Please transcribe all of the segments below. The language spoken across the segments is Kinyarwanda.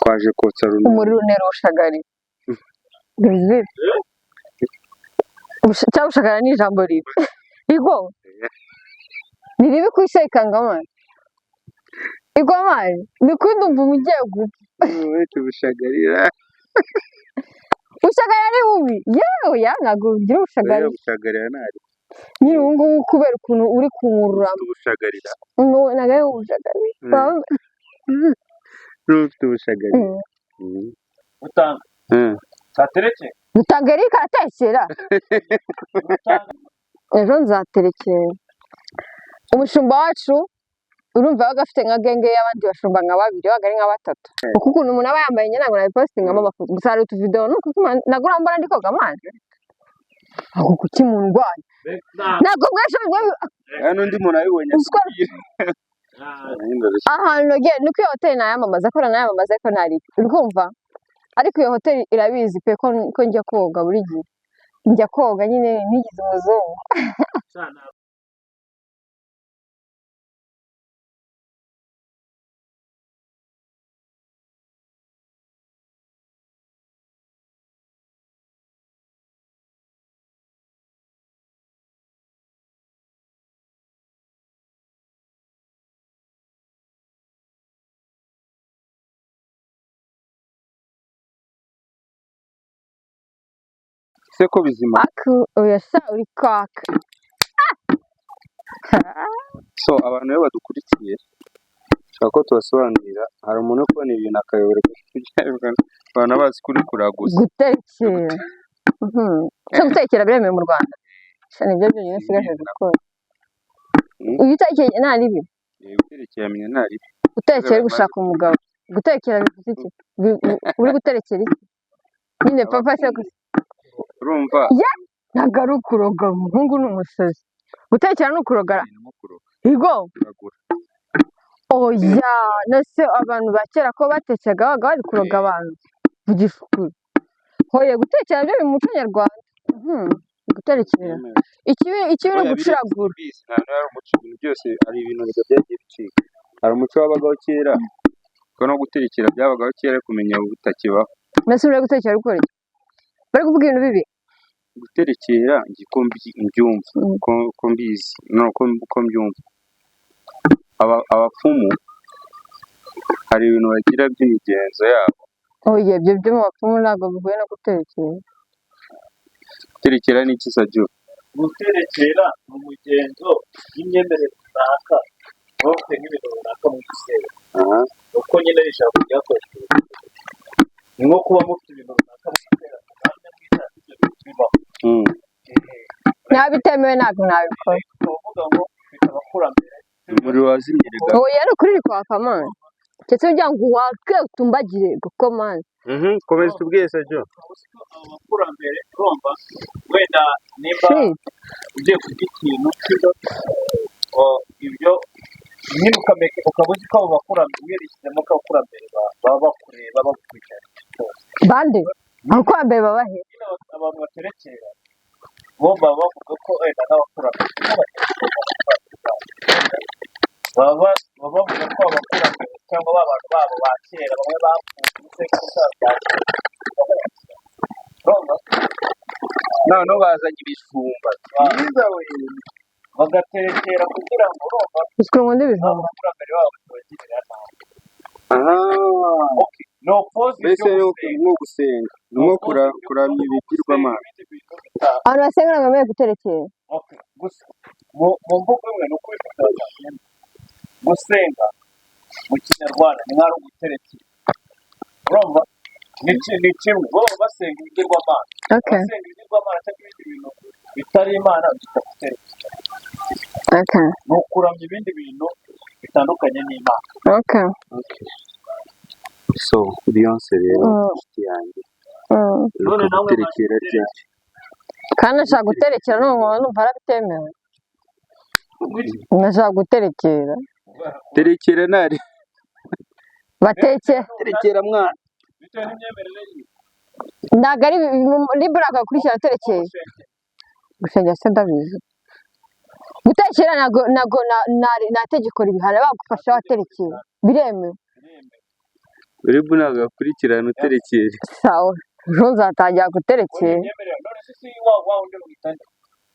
Twaje kotsa runo. Umuriro untera ubushagarira. Bizi cyangwa ubushagarira ni ijambo ribi. Igo ni ribi kuyisekanga man. Igo man, ni kuri ndumva ugiye gupfa. Uretse ubushagarira. Ubushagarira ni bubi yewe, ya ntabwo ugira ubushagarira. Ubushagarira ntari. Nyine ubu ngubu kubera ukuntu uri kunkurura. Ubushagarira. Ntabwo ari ubushagarira. Ufite ubushagarira. Utanga satereke. Dutanga Eric aratekera. Utanga. Ejo nzaterekera umushumba wacu. Urumva yabaga afite nka gang y'abandi bashumba nka babiri, babaga ari nka batatu, kuko ukuntu umuntu aba yambaye nyine ntabwo nabipositingamo amafoto. Gusa hari utuvidewo nuko ntabwo urambona ndi koga amazi. Aho kuki mundwanya? Ntabwo mweshe. Hano undi muntu abibonye. Ahantu nagiye nuko iyo hoteli nayamamaza ko nayamamaza, ariko ntari uri kumva, ariko iyo hoteli irabizi pe ko njya koga buri gihe. Njya koga nyine ntigize umuzungu. Se ko bizima? Aku oya sha, uri kwaka. So abantu rero badukurikiye, ushaka ko tubasobanurira. Hari umuntu uri kubona ibintu akayoberwa, abantu bazi kuri kuraguza. Gutekera. Se gutekera biremewe mu Rwanda? Sha, nibyo byonyine nsigaje gukora. Iyo utekeye nta ribi. Guterekera menya nta ribi. Gutekera uri gushaka umugabo. Gutekera bivuze iki? Uri guterekera iki nyine papa se gusa? Urumva. Ntabwo ari ukuroga, umuhungu ni umusazi. Gutekera ni ukurogara? Ni nko kuroga. Igo. Kuragura. Oya, nese abantu ba kera ko batekeraga babaga bari kuroga abantu? Vugisha ukuri. Hoye, gutekera byo biri mu muco nyarwanda. Guterekera ikibi ni Oya, ugucuragura. Bizi ntabwo ari umuco. Ibintu byose hari ibintu biba byagiye bicika. Hari umuco wabagaho kera, kuko no guterekera byabagaho kera, kumenya ubu bitakibaho. Mbese uri gutekera uri gukora iki? Bari kuvuga ibintu bibi. Guterekera njye ko mbyumva, ko mbizi no ko mbyumva, abapfumu hari ibintu bagira by'imigenzo yabo. Oya, ibyo byo mu bapfumu ntabwo bihuye no guterekera. Guterekera ni iki, Sajyo? Guterekera ni umugenzo w'imyemerere runaka, uba ufite nk'ibintu runaka mu gisebo. Uko nyine ari ijambo ryakoreshejwe, ni nko kuba mufite ibintu runaka mwizera, muhamya mwizera ko ibyo bintu bibaho. Naba bitemewe ntabwo nabikora. Ukavuga ngo mfite abakurambere. Umuriro wazimye rega. Oya, ni ukuri uri kwaka man, ndetse kugira ngo wake utumbagire kuko man. Komeza utubwiye, Sajyo. Ukaba uzi ko abo bakurambere, urumva wenda nimba Shit. ugiye kurya ikintu sibyo, ibyo nyine ukamenya, ukaba uzi ko abo bakurambere wirishyizemo ko abakurambere baba bakureba, bagukurikirana cyose. Bande abakurambere baba he? Nyine abantu baterekera bo baba bavuga ko wenda n'abakurambere kuko baterekera abakurambere babo, baba bavuga ko abakurambere cyangwa ba bantu babo ba kera, bamwe bapfuye, ibisekuruza bya kera, urumva. Noneho bazanye ibijumba byiza we. Bagaterekera kugira ngo, urumva, Uzi ngo ndi ibijumba. abakurambere babo batabagirira nabi. Okay, ni opposite Mbese yo ni gusenga. nko gusenga, ni nko kuramya ibigirwamana. Abantu basenga ntabwo bemerewe guterekera. Okay, gusa mu mvugo imwe ni ukubifata cyane. Gusenga mu Kinyarwanda ni nk'aho ari uguterekera, urumva, ni kimwe bo baba basenga ibigirwamana. Abasenga ibigirwamana cyangwa ibindi bintu bitari Imana byita guterekera. Ni ukuramya ibindi bintu bitandukanye n'Imana. Okay. So Beyonce rero, inshuti yanjye, None uheruka nawe guterekera ryari? Kandi nashaka guterekera none nkaba numva arabitemewe. Nashaka guterekera. Terekera ntari. Bateke. Terekera mwana. Bitewe n'imyemerere yiwe. Ntabwo ari libura agakurikirana aterekeye. Gushengera se ndabizi. Gutekera ntabwo nta tegeko ribihana, bagufasha waterekera biremewe. Biremewe. RIB ntabwo yakurikirana uterekera. Sawa, ejo nzatangira guterekera. Nyemerera, none se si wa wundi mwitanye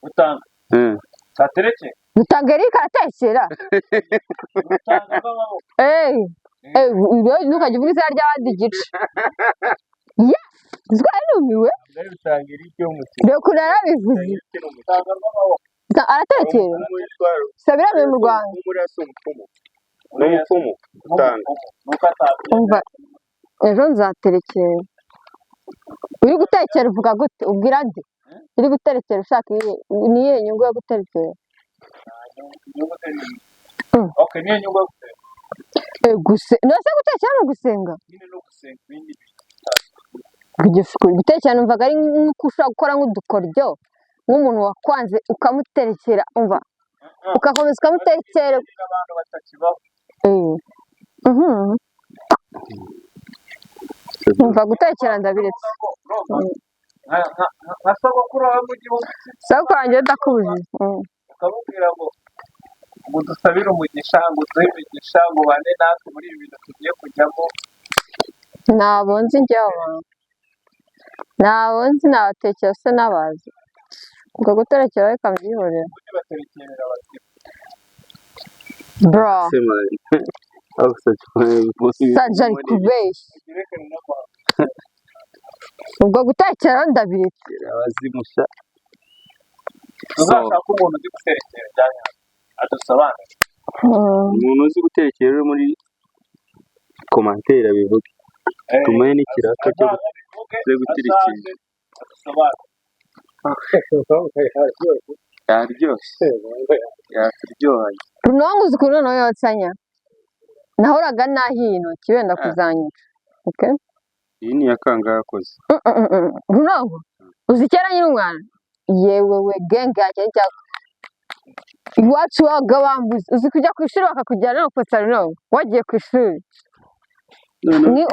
utanga satereke? Rutanga Eric aratekera. Rutanga rw'amaboko. Eh, eh, ntukajya uvuga izina ry'abandi igice. Yes, twari numiwe. Ari Rutanga Eric wo mu Reba ukuntu yarabivuze. Rutanga rw'amaboko. Aratekera. Sabira mu Rwanda. Umupfumu. Ni umupfumu. Rutanga. Nuko atabyemera. Umva, ejo nzaterekera. Uri gutekera uvuga gute? Ubwira nde? Uri guterekera ushaka iyihe? Ni iyihe nyungu yo guterekera? Inyungu ze ni Mm. Okay, niyo nyungu yo gusenga. Eh, nose gutekera ni ugusenga? Nyine no gusenga ibindi bintu. Gutekera numvaga ari nk'uko ushobora gukora nk'udukoryo, nk'umuntu wakwanze ukamuterekera, umva, ugakomeza ukamutekera. Abantu batakibaho. Eh. Numva gutekera ndabiretse. Urumva nka sogokuru wawe mu gihugu Sogokuru wanjye ndakubujije. Ukamubwira ngo dusabire umugisha, ngo uduhe imigisha, ngo ubane natwe muri ibi bintu tugiye kujyamo. Ntabwo nzi njyewe abantu. Ntabwo nzi, nabatekera se n'abazi. Ubwo guterekera reka mbyihorere. Ubundi baterekerera abazima. Bro, Se man. Saja ari kubeshya. Ugerekane n'abantu. Ubwo gutekera ndabiretse. Abazimusha. Tuzashaka umuntu uzi guterekera bya nyabyo adusobanurire. Umuntu uzi guterekera uri muri commentaire abivuge. Tumuhe n'ikiraka cyo Azabivuge, cyo guterekera. azaze adusobanurire. Yaryoshye. Yaturyohanye. Runongo uzi ukuntu noneho yotsanya. Nahoraga nahiye intoki wenda kuzanyica. Okay? Iyi ni iya kangahe akoze? Runongo uzi kera nyiri umwana? Yewe we, genge yanjye cyangwa iwacu wabaga bambuze. Uzi kujya ku ishuri bakakujyana no kotsa runongo wagiye ku ishuri? Noneho Ni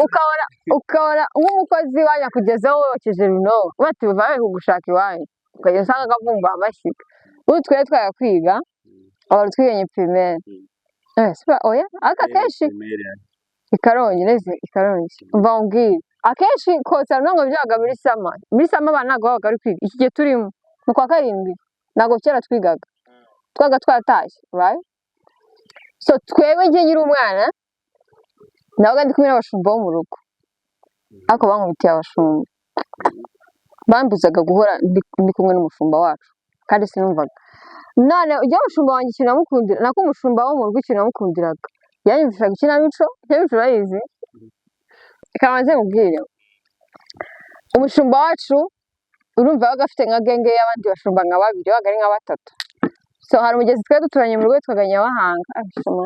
ukabona nk'umukozi iwanyu akugezeho wokeje runongo, bati bava kugushaka iwanyu, ukajya usanga akavumba amashyiga. Ubu twari twajya kwiga, abantu twiganye primaire. Eh, siba oya, ariko akenshi primaire. I Karongi neze, i Karongi. Umva nkubwire, akenshi kotsa runongo byabaga muri summer. Muri summer abana ntabwo babaga bari kwiga. Iki gihe turimo mu kwa karindwi, ntabwo kera twigaga, twabaga twatashye, right? So twebwe, njye nkiri umwana nabaga ndi kumwe n'abashumba bo mu rugo, ariko bankubitiye abashumba, bambuzaga guhora ndi kumwe n'umushumba wacu, kandi sinumvaga. None ujya umushumba wanjye, ikintu namukundira, nako umushumba wo mu rugo, ikintu namukundiraga, yanyumvishaga ikinamico. Ikinamico urayizi? Reka banze mubwire. Umushumba wacu, urumva, yabaga afite nka gang y'abandi bashumba nka babiri, babaga ari nka batatu. So hari umugezi twari duturanye mu rugo witwaga Nyabahanga. Ah, shema.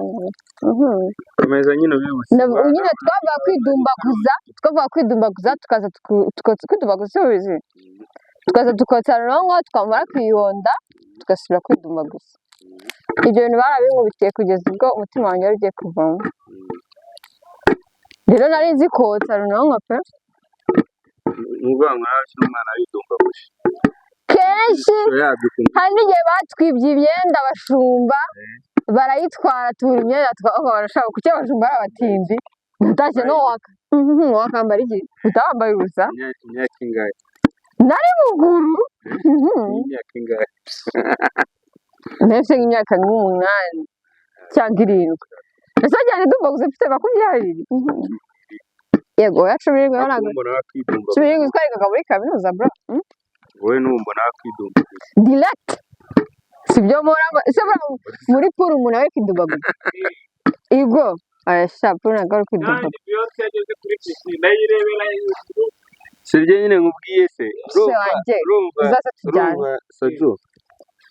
Komeza nyine ubibutse. Nyine twavaga kwidumbaguza, tukaza kwidumbaguza, ubizi, tukaza tukotsa runonko, twamara kwihonda tugasubira kwidumbaguza. Ibyo bintu barabinkubitiye kugeza ubwo umutima wanjye wari ugiye kuvamo. Rero nari nzi kotsa runonko pe. Ni ukuvuga ngo nawe ukiri umwana widumbaguje. Kenshi. Yabyo ukuntu. Hari n'igihe batwibye imyenda, abashumba barayitwara, tubura imyenda, tukavuga barashaka kuki abashumba ari abatindi. Natashye no waka wakambara iki utawambaye ubusa? Imyaka ingahe? Nari muguru. Imyaka ingahe? Nahise nk'imyaka nk'umunani cyangwa 7. Ese njyana idumbaguze mfite 20? Yego, oya, 17 ntabwo. Mbona wakwidumbaguza. 17 twarigaga muri kaminuza, bro. Wowe numbona wakwidumbaguza. Direct sibyo mpora ese bro, muri pool umuntu aba ari kwidumbaguza? Igo aya sha, pool ntabwo ari kwidumbaguza. Kandi Beyonce yageze kuri pisine ayirebera hejuru. Si byo nyine nkubwiye se? Se wanjye, urumva uzaze tujyane. Urumva Saju,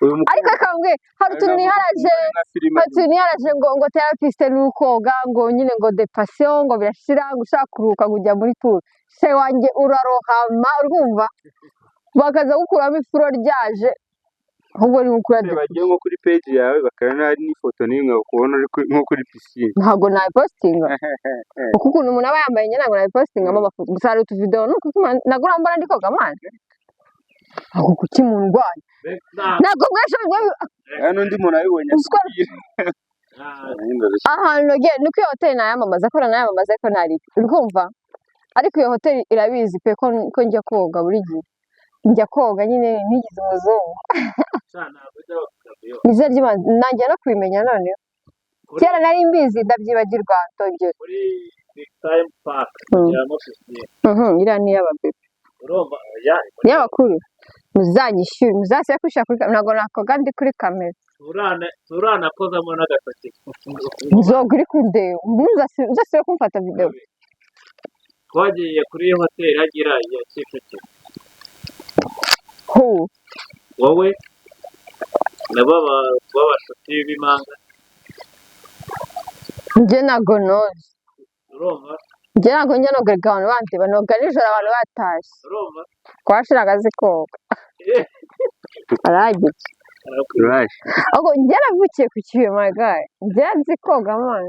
uyu mukobwa Ariko reka mbwire, hari utuntu niharaje. Nka filime. Hari utuntu niharaje ngo therapiste ni ukoga, ngo nyine ngo depression ngo birashira, ngo ushaka kuruhuka ngo ujya muri pool. Se wanjye, urarohama, urumva bakaza gukuramo ifuro ryaje, ahubwo ni gukura. Bagiye nko kuri page yawe bakabona hari n'ifoto n'imwe bakubona uri nko kuri pisine. Ntabwo nayipostinga, kuko ukuntu umuntu aba yambaye njye ntabwo nayipostingamo amafoto. Gusa hari utuvideo, ni uko ntabwo urambona ndi koga amazi. Ntabwo kuki mundwanya? Ntabwo mweshe Hano undi muntu abibonye. Uziko Ahantu nagiye niko iyo hoteli nayamamaza, ko nayamamaza, ariko ntari uri kumva, ariko iyo hoteli irabizi pe ko njya koga buri gihe. Njya koga nyine nigize umuzungu. Ni izina ry'Imana, nanjye no kubimenya noneho. Kera nari mbizi, ndabyibagirwa, ndongera. Muri Big Time Park kugeramo pisine. Iriya ni iy'ababebe. Urumva ya. Ni iy'abakuru. Muzanyishyure, muzasibe kwishyura kuri kamera, ntabwo nakoga ndi kuri kamera. Turanakozamo n'agatoki. Nzoga uri kundeba, muzasibe kumfata video. Twagiye kuri hoteli hagira ya Kicukiro. Hu? Wowe na b'abashuti b'impanga. Njye ntabwo noze. Urumva. Njye ntabwo njya nogerwa abantu bandeba, noga nijoro abantu batashye. Urumva. Kwashiraga azi koga. Aragije. Uraje. Ahubwo njye navukiye ku Kibuye, my guy. Njye nzi koga, man.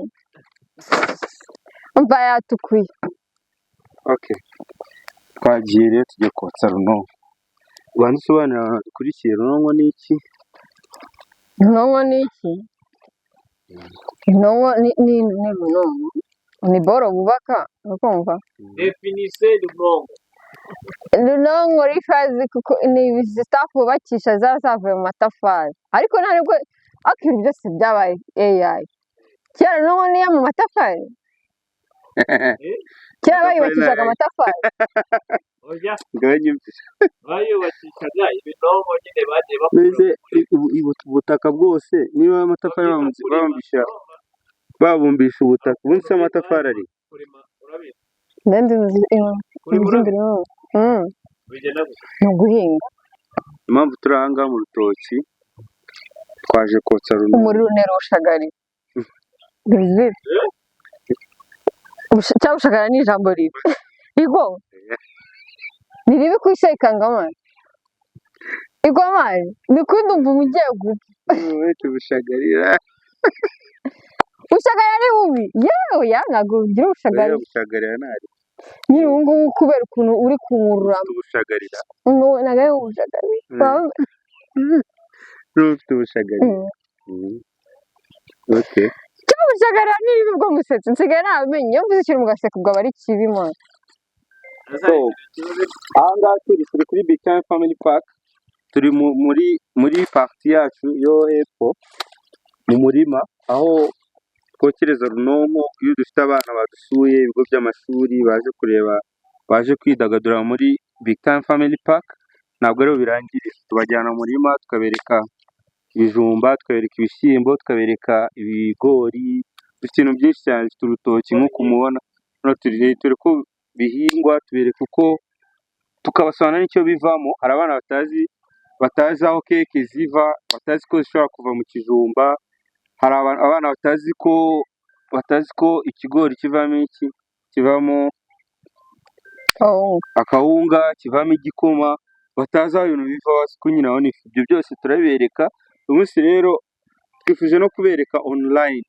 Umva, yatukuye. Okay, twagiye rero, tujya kotsa runonko. Ubanza usobanurira abantu badukurikiye, runonko ni iki? Runonko ni iki? Runonko ni runonko. Ni boro bubaka, urakumva? Définissez runonko. Runonko rifazi kuko ni izi stuff bubakisha ziba zavuye mu matafari. Ariko nta nubwo, ariko ibintu byose byabaye AI. Kera runonko niyo mu matafari? Kera Amatafari bayubakishaga ni ayahe? amatafari. Oya. Ngabanyumvise. Bayubakishaga ibinonko nyine bagiye bakura. Mbese ubutaka bwose niba amatafari Babyita babumbye- kurima. babumbisha Urumva? babumbisha ubutaka, ubundi se amatafari ari Kurima urabizi? Nzi Kurima nzi urabizi? runonko. Bigenda gusa. Ni uguhinga. Impamvu turi aha ngaha mu rutoki, twaje kotsa runonko. Umuriro untera ubushagari. Bizira. Cyangwa ubushagara ni ijambo ribi. Igo. Ni ribi kuyisekanga, man. Igwa amazi. Ni kuri ndumva ugiye gupfa. Wese ubushagarira. Ubushagara ni bubi. Yewe ya, ntabwo ugira ubushagari. Oya, bushagarira ntari. Nyine ubu ngubu kubera ukuntu uri kunkurura. Ubushagarira. Ntabwo ari ubushagari. N'ufite ubushagarira. Okay. Ubushagara ni bibi bwo musetsi. Nsigaye nabamenye. Iyo mvuze ikintu mugaseka, ubwo aba ari kibi, man. So, aha ngaha turi kuri Big Time Family Park, turi muri partie yacu yo hepfo mu murima, aho twokereza runonko iyo dufite abana badusuye, ibigo by'amashuri baje kureba, baje kwidagadura muri Big Time Family Park. Ntabwo ariho birangirira, tubajyana mu murima tukabereka ibijumba, tukabereka ibishyimbo, tukabereka ibigori. Dufite ibintu byinshi cyane, dufite urutoki nk'uko mubona hano, turi ko bihingwa, tubereka uko, tukabasobanurira n'icyo bivamo. Hari abana batazi aho keke ziva, batazi ko zishobora kuva mu kijumba. Hari abana batazi ko ikigori kivamo iki, kivamo Kawunga. akawunga, kivamo igikoma, batazi aho ibintu biva, bazi ko nyine aho ni ifu. Ibyo byose turabibereka. Uyu munsi rero twifuje no kubereka online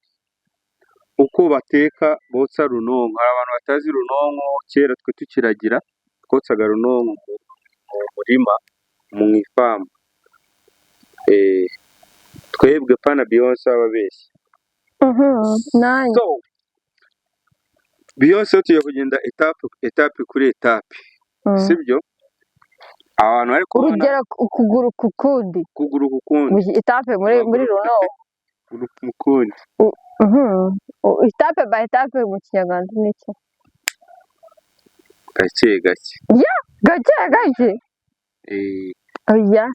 uko bateka, botsa runonko. Hari abantu batazi runonko. Kera twe tukiragira twotsaga runonko mu murima, mu ifamu. Twebwe pana Beyonce ababeshya. Nanjye. So Beyonce, tugiye kugenda étape étape kuri étape. Sibyo? Abantu bari kubona. Urugero, ukuguru ku kundi. Ukuguru ku kundi. Étape muri runonko. Ukuguru ku kundi. Étape by étape mu Kinyarwanda ni iki? Gake gake. Gake gake. Oya,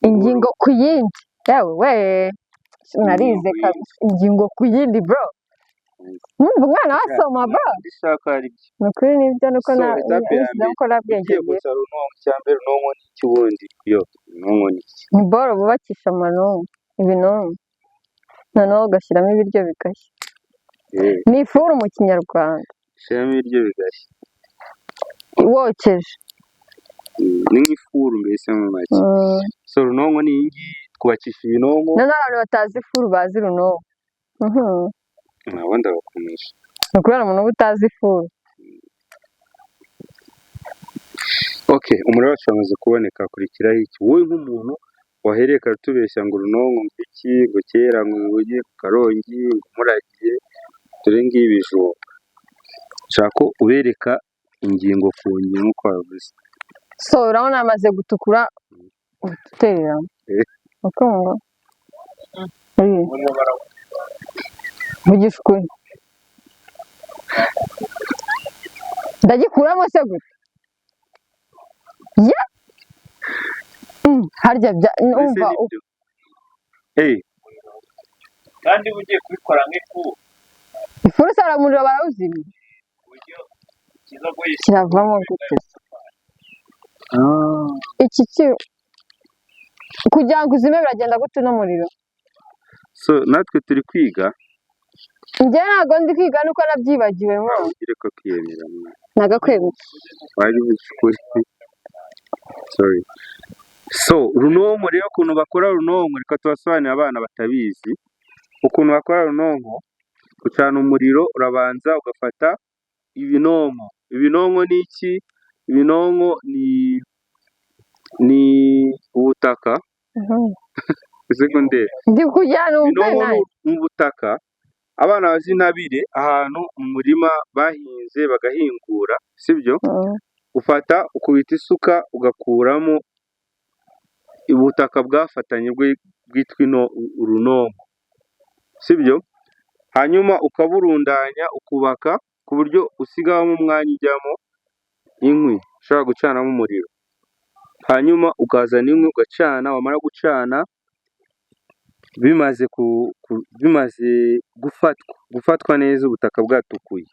ingingo ku yindi. Yewe we, narize Ingingo ku kabisa. Ingingo ku yindi, bro. Numva umwana wasoma, bro. Ndishaka ari byo. Ni ukuri nibyo, nuko So, na étape ya nishyizeho mbere, ko nta bwenge ugiye ngira. kotsa runonko, icya mbere runonko ni iki ubundi? Yo, runonko ni iki? Ni boro bubakisha amanonko, ibinonko, noneho ugashyiramo ibiryo bigashya. Ni ifuru mu Kinyarwanda. Shyiramo ibiryo bigashya. Wokeje. Ni nk'ifuru mbese mu make. So runonko ni iyi ngiyi, twubakisha ibinonko. Noneho abantu batazi ifuru bazi runonko. Nabo ndabakomeje. Ni ukubera umuntu uba utazi ifuru. Okay, umuriro wacu wamaze kuboneka, hakurikiraho iki? Wowe nk'umuntu Wahereye kare utubeshya ngo runonko, ngo iki, ngo kera, ngo ugiye ku Karongi, ngo muragiye, dore ngibi ibijumba. Nshaka ko ubereka ingingo ku ngingo nk'uko wabivuze. So urabona amaze gutukura, uhita utereramo. Ukumva? Umuriro barawuzi. Vugisha ukuri. Ndagikuramo se gute? Ya! Harya bya Mbese umva. nibyo? Kandi uba ugiye kubikora nk'ifu. Ifuru se umuriro barawuzimya? Uburyo kiza guhisha. Kiravamo gute se? Iki ki kugira ngo uzime biragenda gute uno muriro? So natwe turi kwiga. Njye ntabwo ndi kwiga, nuko nabyibagiwe mo. Ugire ko kwiyemera, mwana. Nagakwemera. Wajya uvuga ukuri. Sorry. So runonko rero, ukuntu bakora runonko, reka tubasobanurire abana batabizi ukuntu bakora runonko. Ucana umuriro, urabanza ugafata ibinonko. Ibinonko ni iki? Ibinonko ni ubutaka. Segonderi. Ndi kugira numve. Ibinonko Nawe. ni ubutaka, abana bazi intabire, ahantu mu murima bahinze bagahingura, sibyo? Ufata ukubita isuka, ugakuramo ubutaka bwafatanye bwitwa ino urunonko, sibyo? Hanyuma ukaburundanya, ukubaka ku buryo usigamo umwanya ujyamo inkwi ushobora gucanamo umuriro. Hanyuma ukazana inkwi ugacana. Wamara gucana, bimaze gufatwa neza, ubutaka bwatukuye,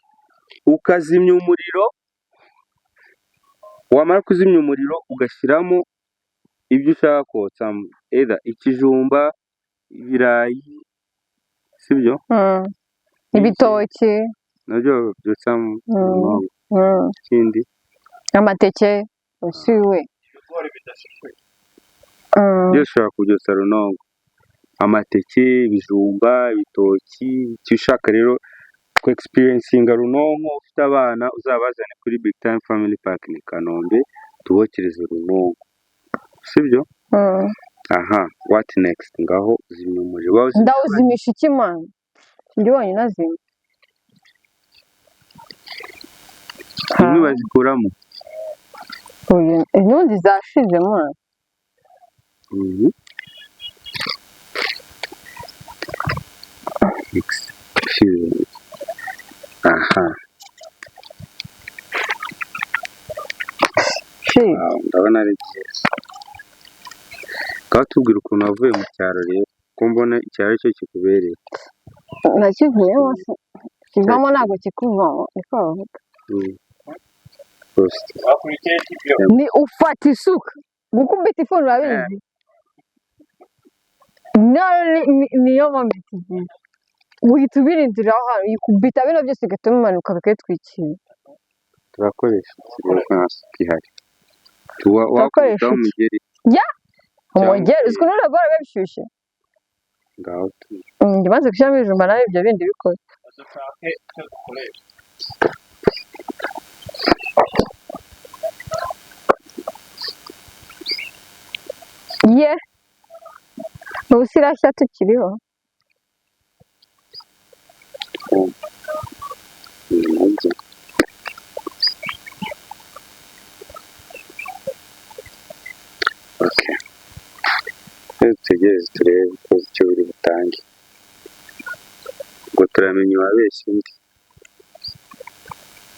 ukazimya umuriro. Wamara kuzimya umuriro, ugashyiramo ibyo ushaka kotsamo, either ikijumba, ibirayi, sibyo? Ibitoki. Nabyo byotsamo runonko. Ikindi? Amateke usiwe. Ibigori bidashishuye. Byose ushobora kubyotsa runonko: amateke, ibijumba, ibitoki, icyo ushaka. Rero ku experiencinga runonko ufite abana, uzabazane kuri Big Time Family Park ni Kanombe, tubokereze runonko, sibyo? Aha, what next? Ngaho zimya umuriro. Wawuzimya? Ndawuzimisha iki, man? Ndi wonyine azimya. Inkwi bazikuramo. Uyu intundi zashize, man. Excuse. Aha. Shi. Wow, ndabona ari byiza. Ngaho tubwira ukuntu wavuye mu cyaro rero, ko mbona icyaro cyo kikubereye. Nakivuyemo se? Kivamo ntabwo kikuvamo, niko bavuga. Rwose. Wakurikiye ibyo. Ni ufata isuka gukubita ifuni, urabizi. Niyo moment igiye uhita ubirindira aho hantu, uyikubita bino byose bigahita bimanuka bikayitwikira. Turakoresha ikirere ko nta suku ihari. Turakoresha Wakubitaho iki? umugeri. Ya! Umugeri Cyangwa uzi ukuntu buriya biba bishyushye. Ngaho tu. Njye maze gushyiramo ibijumba, nawe ibyo bindi bikora. Dushake icyo dukoresha. Ye, ubu se irashya tukiriho? Ni nabyo. Okay. Reka dutegereze turebe ko icyo biri butange. Ubwo turamenya uwabeshya undi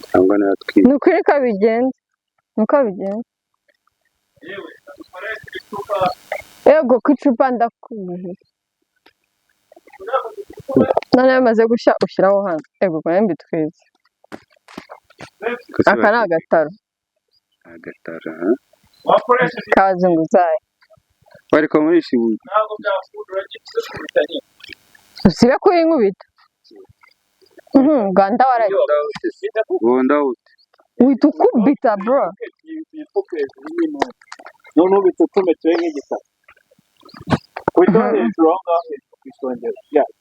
cyangwa nawe atwiba. Ni ukuri ko bigenza, niko bigenza. Yewe, dukoreshe icupa. Yego, ku icupa ndakubujije. Noneho bimaze gushya ushyiraho hano. Yego, ko mbitwize. Kuki? Aka ni agataro. Agatara, ha? Wakoresheje. K'abazunguzayi. Bareka nkoresha ibuye. Ntabwo byakunda, uragikubita nyine. Usibe kuyinkubita. Rwanda waragiye. Gonda ute? Uhita ukubita, bro. Ibipfuko hejuru y'intuza, noneho ubitutumekewe nk'igitaka, kubitaho hejuru aho ngaho hejuru ku isongero yayo.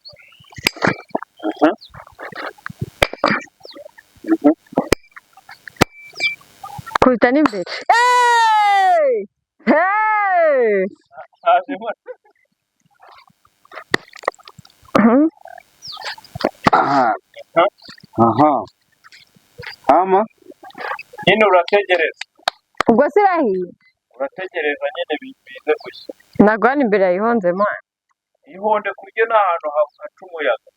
Aha. Kubita n'imbere. Hey! Hey! Haje. Kajemo. Aha, aha, ama Nyine urategereza. Ubwo se irahiye? Urategereza nyine bize gushya. Ntabwo hano imbere yayihonze, man. Ihonde kurya ni ahantu haca umuyaga.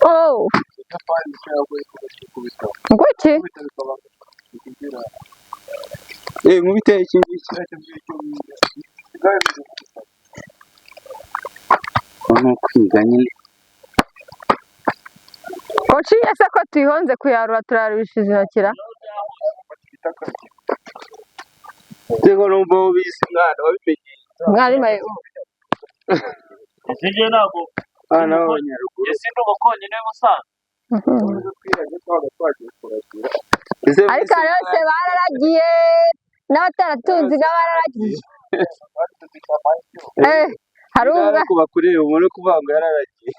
Oh, nguki. Nkubite iki ngiki ni ukwiga nyine. Uciye se ko tuyihonze kuyarura, turarurishije intoki ra? Nzego numva ubizi, mwana wabimenye. Mwarimu ayi- Ese njye ntabwo Abana b'abanyaruguru. Ese ndi umukonyine musanzwe? Ese Ariko mwese bose bararagiye n'abataratunze inka bararagiye. Hari ubwa Ariko bakureba ubone kuvuga ngo yararagiye.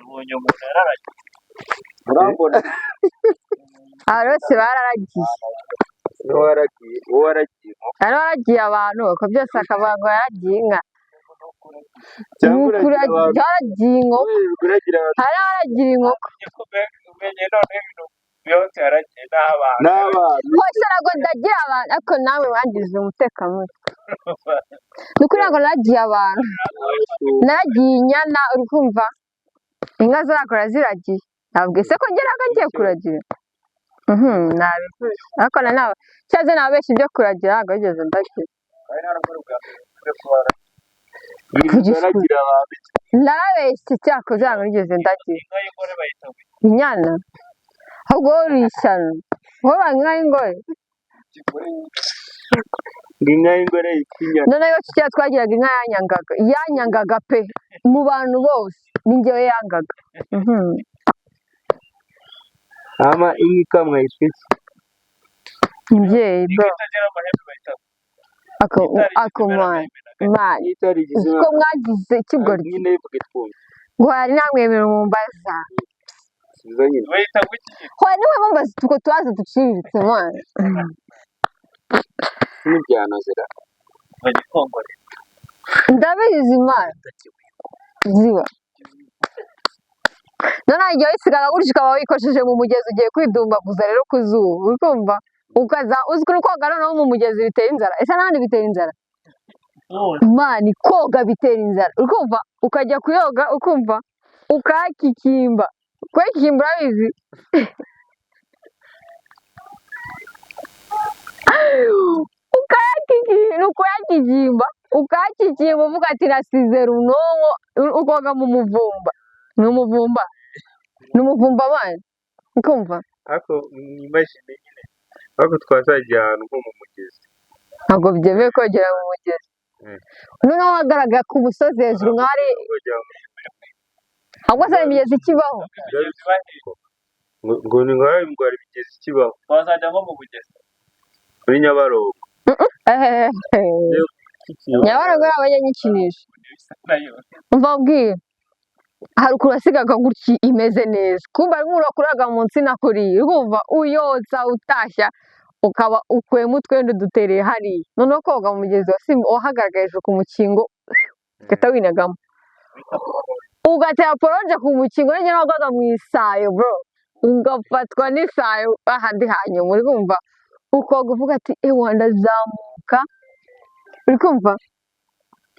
Ubonye umuntu yararagiye. Urambona. Aba bose bararagiye. Wowe waragiye, wowe waragiye inkoko. Hari abaragiye abantu uko byose akavuga ngo yaragiye inka. Cyangwa uragira abantu. Yaragiye inkoko. Wowe uragira abantu. Hari abaragira inkoko. Umenye none ibintu byose yaragiye n'abana. N'abana. Hose ntabwo ndagira abantu, ariko nawe wangize umutekamutwe. Ni ukuri ntabwo naragiye abantu, naragiye inyana. Uri kumva inka zarakora ziragiye, ntabwo ese ko ngeraga ngiye kuragira. Nabivuze ariko na nawe cyaze nabeshya, ibyo kuragira ntabwo bigeze ndagira. Uragira abantu. Narabeshye, cyakoze ntabwo nigeze ndagira. Inka y'ingore bayita ngo Inyana. Ahubwo wowe uri ishyano, wowe wanga inka y'ingore. Ngo inka y'ingore yitwa inyana. Noneho iwacu kera twagiraga inka yanyangaga, yanyangaga pe, mu bantu bose ni njyewe yangaga. Hama inka ikamwa yitwa iki? Imbyeyi bro. Inka itagira amahembe bayita ngo Ako itari ako man man. Inka itarigize Uzi ko mwagize ikigoryi? Nyine bivuga twumve. Ngo hari namwe mumbaza. Subiza nyine. Bayita ngo iki? Hoya, niwe mumbaza utwo tubazo duciriritse, man. N'ibyanozera. Bagikongore. Ndabizi, man, ziba. Noneho igihe wisigaga gutyo ukaba wikosheje mu mugezi ugiye kwidumbaguza rero ku zuba, uri kumva ukaza uzi ukuntu koga noneho mu mugezi bitera inzara. Ese n'ahandi bitera inzara? Man, koga bitera inzara. Uri kumva ukajya kuyoga, ukumva ukakikimba, kwakikimba urabizi? Ukayakikimba ni ukuyakikimba, ukakikimba uvuga ati nasize runonko. Ukoga mu muvumba, ni umuvumba, ni umuvumba, man, ukumva. Ariko mwimagine nyine, ariko twazajya ahantu nko mu mugezi. Ntabwo byemewe kogera mu mugezi. Noneho wagaragara ku musozi hejuru nk'ahari Kogera mu ahubwo se imigezi ikibaho? Ngo ni ngo hari imigezi ikibaho. Twazajya nko mu Bugesera. Muri Nyabarongo. Ehehe. Nyabarongo ntabwo njya nyikinisha. Bisa nayo. Umva mbwira, hari ukuntu wasigaga gutya imeze neza, kumva harimo umuntu wakuraga mu nsina kuriya, urumva uyotsa utashya ukaba ukuyemo utwenda udutereye hariya. Noneho koga mu mugezi wa Simba wahagaragaye hejuru ku mukingo, ugahita winagamo ugatera poronje ku mukingo. N'igihe wagwaga mu isayo bro, ugafatwa n'isayo ahandi hanyuma, uri kumva ukoga uvuga ati ewa ndazamuka, uri kumva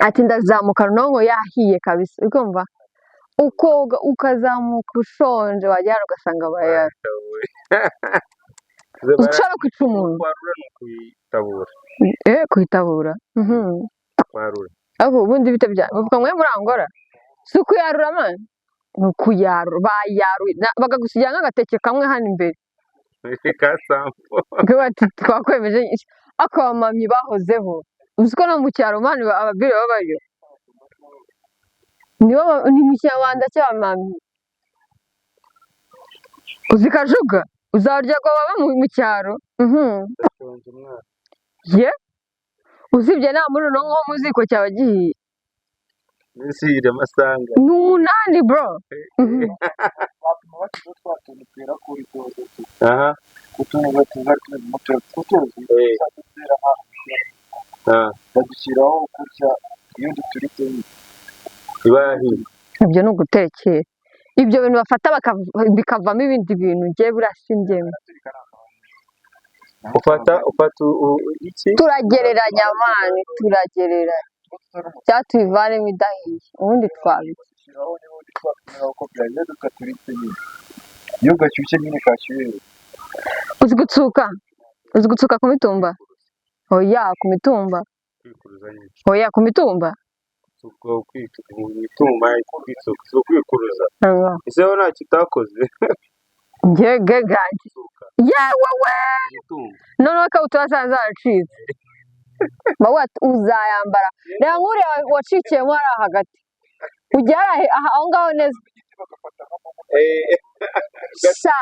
ati ndazamuka runonko yahiye kabisa. Uri kumva ukoga ukazamuka ushonje, wagera hano ugasanga barayara ushobora kwica umuntu. Kwarura ni ukuyitabura. Kuyitabura. Kwarura. Ariko ubundi bite bya bavuga mwe muri Angola? Si ukuyarura, man, ni ukuyarura, bayaruye bakagusigira nk'agateke kamwe hano imbere. Ka sampo. Ngo bati twakwemeje. Ariko abamamyi bahozeho, uzi ko no mu cyaro, man, ababiri babayo nibo ni mu Kinyarwanda cy'abamamyi. Uzi kajuga uzarya ko baba mu cyaro. Ndashonje umwana. Ye, usibye nta muri runo nko mu ziko cyaba gihiye. Minsi iri amasanga. Ni 8 bro. Bashyizeho twa tuntu twera kuri dodo, utuntu tuza tumeze nk'uturabo tuzi twera nk'aho, badushyiraho gutya, iyo duturitse nyine. Iba yahiye. Ibyo ni ugutekera. Ibyo bintu bafata bikavamo ibindi bintu, ngewe buriya simbyemera. Ufata iki? Turagereranya, man, turagereranya. Cyangwa tuyivanemo idahiye, ubundi twabirya. Badushyiraho n'ubundi twatumira uko byagiye gaturitse nyine, iyo gashyushye nyine kashyuye. Uzi gutsuka? Uzi gutsuka ku mitumba? Oya, ku mitumba. Kwikuruza nyine. Oya, ku mitumba. Ubwo mu mitumba kwitsuka si ukwikuruza? Oya. Ese wowe ntacyo utakoze? Njyewe ganjye. Gutsuka. Yewe we! Imitumba. Noneho ikabutura zaza zaracitse, bavuga ati uzayambara. Reba nk'uriya wacikiyemo hariya hagati, ujya hariya aho ngaho neza. Sha,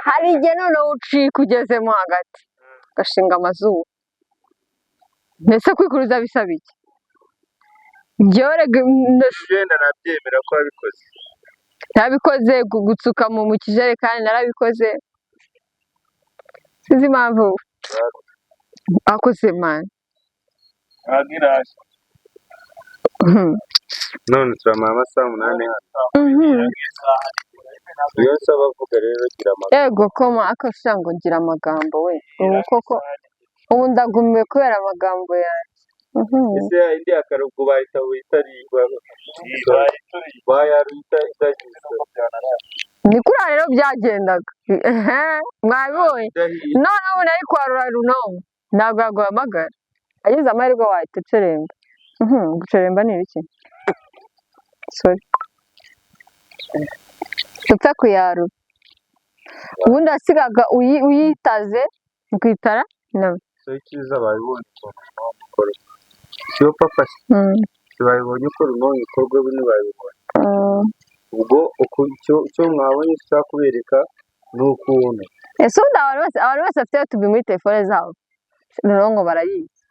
hari igihe noneho ucika ugezemo hagati, ugashinga amazuru. Mbese kwikuruza bisaba iki? Njyewe rega Genda, nabyemera ko wabikoze. Narabikoze, gutsuka mu kijerekani narabikoze. Sinzi impamvu akoze, man. Ntabwo iraje. None turamara amasaha 8 hano. Iyo nsaba avuga rero, gira amagambo. Ego koma akasha ngo ngira amagambo we. Ubu koko ubu ndagumiwe kubera amagambo yanjye. Ese ya indi akarugo bahita itari bayaruta itagize? Ni kuriya rero byagendaga. Ehe, mwabibonye. Idahiye. Noneho ubu nari kwarura runonko, ntabwo yaguhamagara. Agize amahirwe wahita uceremba. Guceremba ni ibiki? Sorry, dupfe kuyarura. Ubundi wasigaga uyitaze ukitara no. So icyiza babibonye ukuntu runonko ikorwa, siyo papa? Babibonye uko runonko ikorwa, bo ntibabibonye. Ubwo icyo mwabonye dushaka kubereka ni ukuntu Ese ubundi abantu bose bafite YouTube muri telefone zabo, runonko barayizi?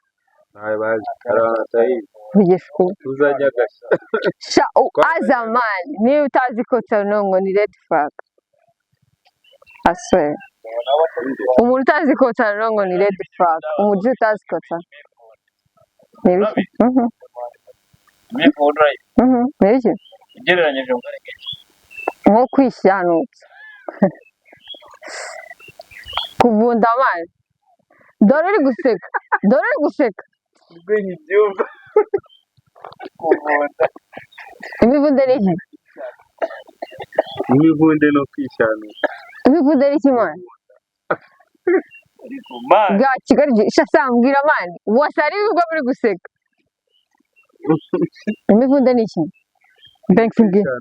Ntayo bazi, hari abantu batayizi. Vugisha ukuri. Tuzajya agashya. Sha, as a man, niba utazi kotsa runonko ni red flag, I swear. Umuntu utazi kotsa runonko ni red flag. Umuji utazi kotsa ni ibiki? Imivunja. Ni ibiki? Ugereranyije ngo Nko kwishyanutsa, kuvunda amazi. Dore uri guseka, dore uri guseka. Ibyumva. Kuvunda. Imivunde ni iki? Imivunde no kwishyanuka. Imivunde ni iki, man? Ariko man. Bwa Kigali sha, sambwira, man, wasari ubwo muri guseka. Imivunde ni iki? Thanks, mbwira.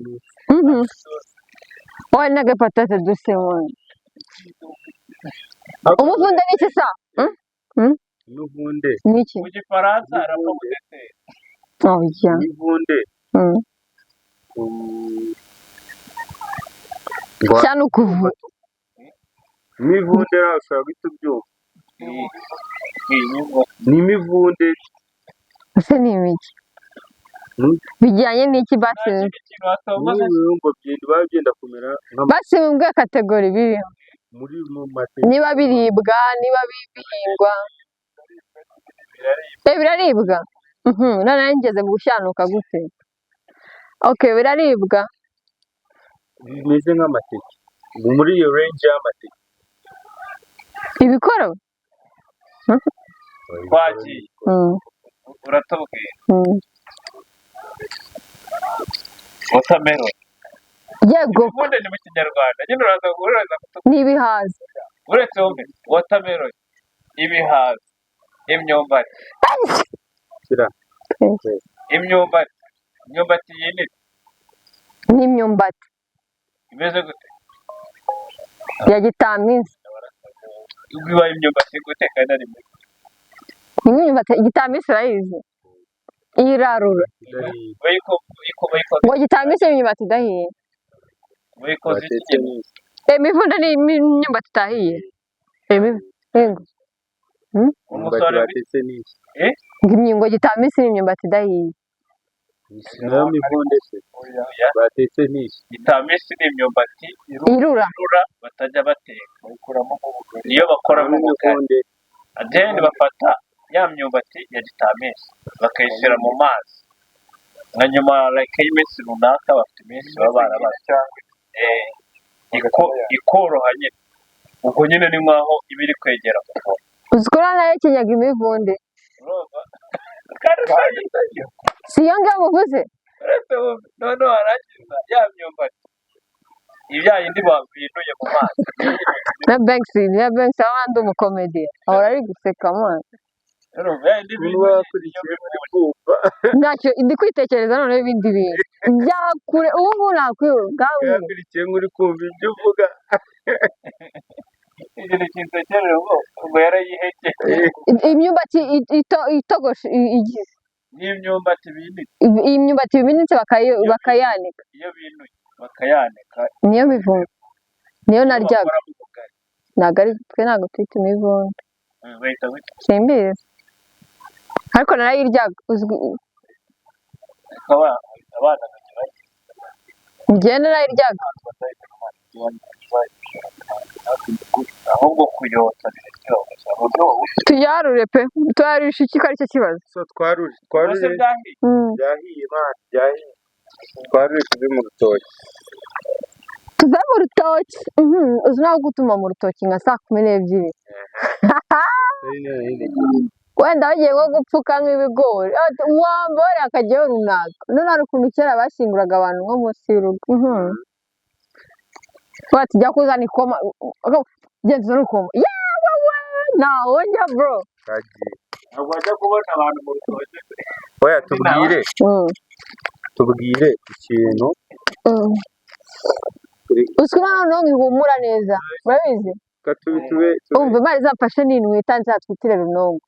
Kwishyanuka. Wowe n'agapatate duse, man. Umuvunde ni iki sa? Hmm? Imivunde. Ni iki? Mu Gifaransa arapfa gudetera. Oya. Imivunde. Cyane ukuvu. Imivunde nawe ushobora guhita ubyumva. Ni imivunde. Ese ni ibiki? Bijyanye n'iki basi? Nta kindi kintu watomboza. N'ibirungo biba byenda kumera nka Basi mumbwe category biriho. Muri mu mateke. Niba biribwa, niba bihingwa. Eh, biraribwa. None ngeze mu gushyanuka gute? Okay, biraribwa. Bimeze nk'amateke, muri iyo range y'amateke. Ibikoro. Twagiye. Uratubwira. Watermelon. Yego. Ubundi ni mu Kinyarwanda nyine, uraza kutubwira. Ni ibihaza. Uretse wumve: watermelon, ibihaza, imyumbati. Shyira. Imyumbati, imyumbati yinitse. N'imyumbati. Imeze gute? Ya gitamisi. Ubwo ibaye imyumbati gute kandi ari mibi? Ni nk'imyumbati gitamisi, urayizi? Irarura. Idahiye. Bayikoze. Ngo gitamisi ni imyumbati idahiye. Bayikoze iki? Batetse neza. Eh, imivunde ni imyumbati itahiye. Eh, yego. Imyumbati Umusore batetse n'iki? Ngo imyungo gitamisi ni imyumbati idahiye. Nayo mivunde se? Oya. Batetse ntishi? Gitamisi ni imyumbati Irura. Irura batajya bateka. Bayikuramo nk'ubugari. Niyo bakoramo ubugari. Mivunde. Then bafata ya myumbati ya gitamisi bakayishyira mu mazi nka nyuma like y'iminsi runaka, bafite iminsi baba barabaze. Cyangwa Ikoroha nyine, ubwo nyine ni nkaho iba iri kwegera kuvura. Uzi ko narahekenyaga imivunde? Urumva kandi usangiye. Si iyo ngiyo muvuze? Uretse noneho warangiza ya myumbati ibya yindi babinuye mu mazi. Na Banks, na Banks aba ndi umukomedi, ahora ari guseka man. Urumva ya yindi Umuntu binuye wakurikiye muri kumva. Ntacyo ndi kwitekereza noneho, ibindi bintu byakure ubu ngubu nakwibuka. Yakurikiye nk'uri kumva ibyo uvuga. Ikintu kinsekeje ngo ngo yarayihekeye. Imyumbati itogoshe igize N'imyumbati binitse. Iyi myumbati biminitse bakayanika. Iyo binuye bakayanika. Niyo mivunde, niyo naryaga. Bakoramo ubugari. Ntabwo ari twe, ntabwo twita imivunde. Bahita bita Simbizi, ariko narayiryaga uzwi. Abana bajya bagira Njyewe narayiryaga. Ahubwo kuyotsa biraryoha gusa uburyo wawushyira. Tuyarure pe, tuyarisha iki ko aricyo kibazo? So twarure. Mbese Twarure. byahiye. Byahiye man, byahiye. Twarure tuve mu rutoki. Tuve mu rutoki. Uzi naho gutuma mu rutoki nka saa 12, wenda bagiye nko gupfuka nk'ibigori. Ati, wambore akajyayo runaka. None hari ukuntu kera bashyinguraga abantu nko munsi y'urugo. Bati jya kuzana ikoma, genda uzane ikoma, yewe we, ntawe njya bro. Kagiye. Ntabwo wajya kubona abantu mu rutoki. Oya, tubwire. Tubwire ikintu. Uzwi noneho ngihumura neza, urabizi. Reka tube tube tube. Umva, Imana izamfashe ninwita nzatwitire runongo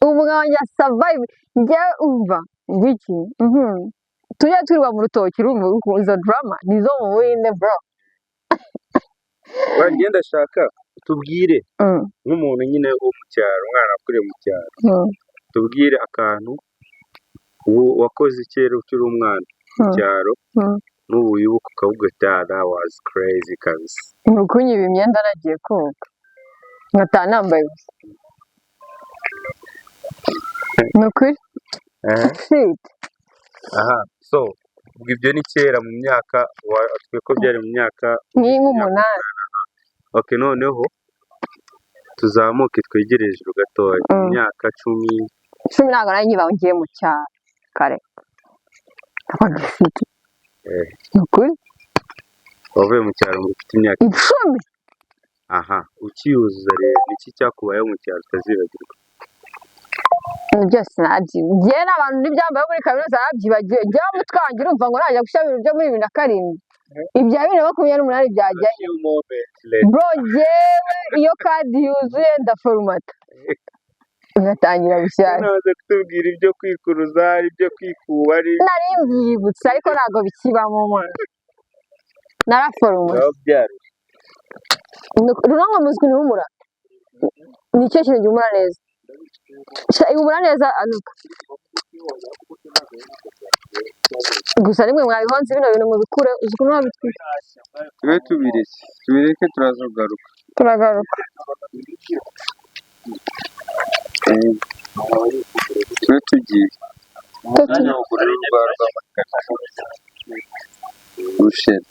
ubu nkabanya survive njyewe. Umva ngwiki, tujye twirirwa mu rutoki. Urumva izo drama nizo mu Buhinde bro. Oya, njye ndashaka tubwire nk'umuntu nyine wo mu cyaro, umwana wakuriye mu cyaro. Tubwire akantu wakoze kera ukiri umwana mu cyaro n'ubu wibuka ukavuga uti: "Ah, that was crazy kabisa." Ni ukunyiba imyenda nagiye koga nkataha nambaye ubusa, ni ukuri. Shit. Aha, so ubwo ibyo ni kera mu myaka twe ko byari mu myaka Ni nk'umunani. Okay, noneho tuzamuke twegere hejuru gatoya mu myaka 10. 10 ntabwo nari nkiba ngiye mu cyaro kare, nabaga ifite. Ni ukuri. Wavuye mu cyaro ngo ufite imyaka 10. Aha, ukiyuzuza rero, niki cyakubayeho mu cyaro utazibagirwa? Ibintu byose narabyibagiwe njyewe, n'abantu n'ibyambayeho muri kaminuza narabyibagiwe njyewe. Umutwe wanjye urumva ngo najya gushyira ibintu byo muri 2007, ibya 2028 byajyayo bro. Njyewe iyo kadi yuzuye ndaforomata ngatangira bushyashya. Naza kutubwira ibyo kwikuruza, ibyo kwikuba ari Nari mbyibutse ariko ntabwo bikibamo mwana, naraforomase. Biba byarushe. Runonko muzwi ntihumura, ni cyo kintu gihumura neza. Sha, ihumura neza anuka gusa. Nimwe mwabihonze bino bintu mubikure, uzi ukuntu wabitwika. Tube tubireke, tubireke, turaza kugaruka. Turagaruka. Tube tugiye Tutu. umwanya wo kugura urwarwa busheri.